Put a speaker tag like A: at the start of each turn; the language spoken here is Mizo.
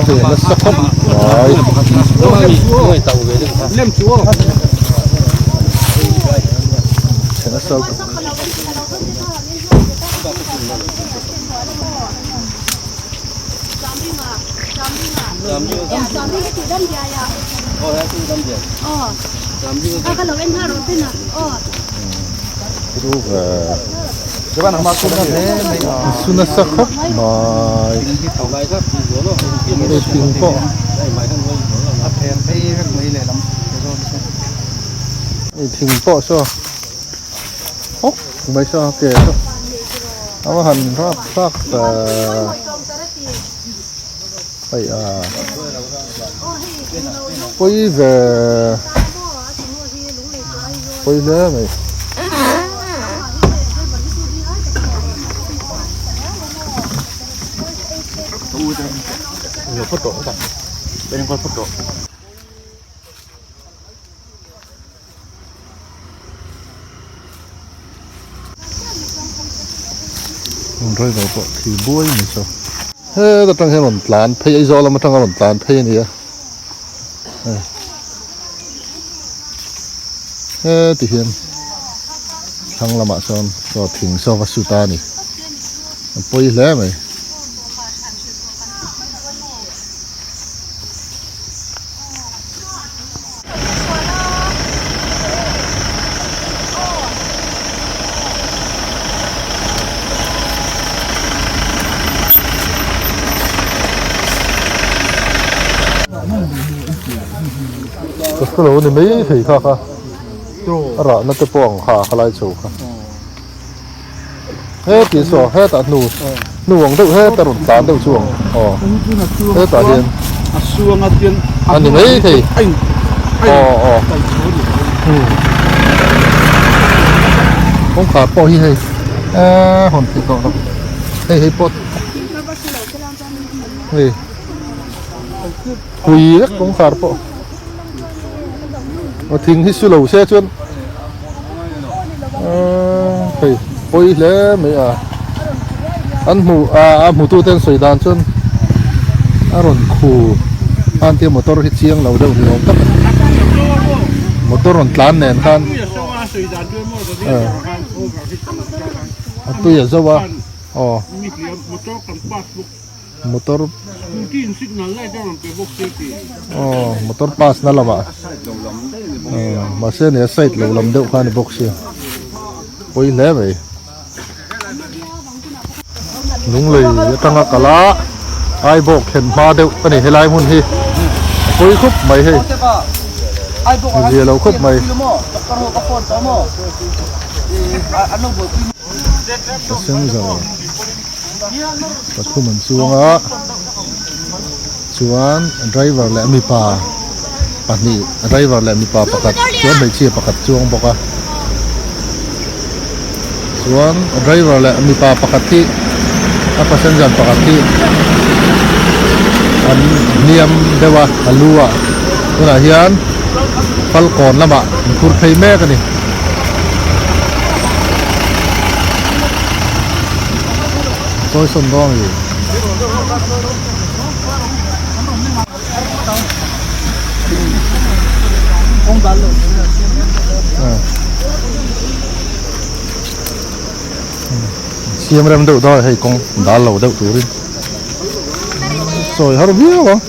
A: ve nasa khawp mai. Chhe nasa lutuk. Su nasa khawp mai hei thing pawh hei thing pawh saw hawk mai saw ke saw a va han rap thlak ta hei a pawi ve pawi hle mai. Driver pawh khi buai mai saw heta tang hian rawn tlan phei Aizawl lam atanga rawn tlan phei a ni a hei heti hian thlang lamah sawn saw thing saw va su ta a ni a pawi hle mai. Ka hrelo ni mai thei kha kha a rahna te pawh ang kha khalai chho kha heti saw hetah hnu hnu ang deuh heta rawn tlan deuh chu ang aw hetah hian a ni mai thei aw aw kawngkhar pawh hi hei eee hawn theih tawh lo hei hei pawt hei hui vek kawngkhar pawh a thing hi su lo se chuan eee hei pawi hle mai a an hmu a a hmu tu ten sawi dan chuan a rawn khu khan tia motor hi chiang lo deuh ni awm tak a ni motor rawn tlan nen khan a tui a zo a aw. Motor aw motor pass na lamah mahse nia side lo lam deuh kha a ni bawk sia pawi hle mai lunglei atanga kal a aibawk thlen hma deuh a ni helai hmun hi a pawi khawp mai hei zia lo khawp mai. Passenger pathum an chuang a chuan driver leh mipa pahnih driver leh mipa pakhat chuan hmeichhia pakhat chuang bawk a chuan driver leh mipa pakhat hi a passenger pakhat hi an hniam deuh a a lu ah tunah hian falkawn lamah an phur phei mek a ni. Chawi sawn dawn a ni. Siam rem deuh dawn a hei kawng dal lo deuh turin sawi har viau ang.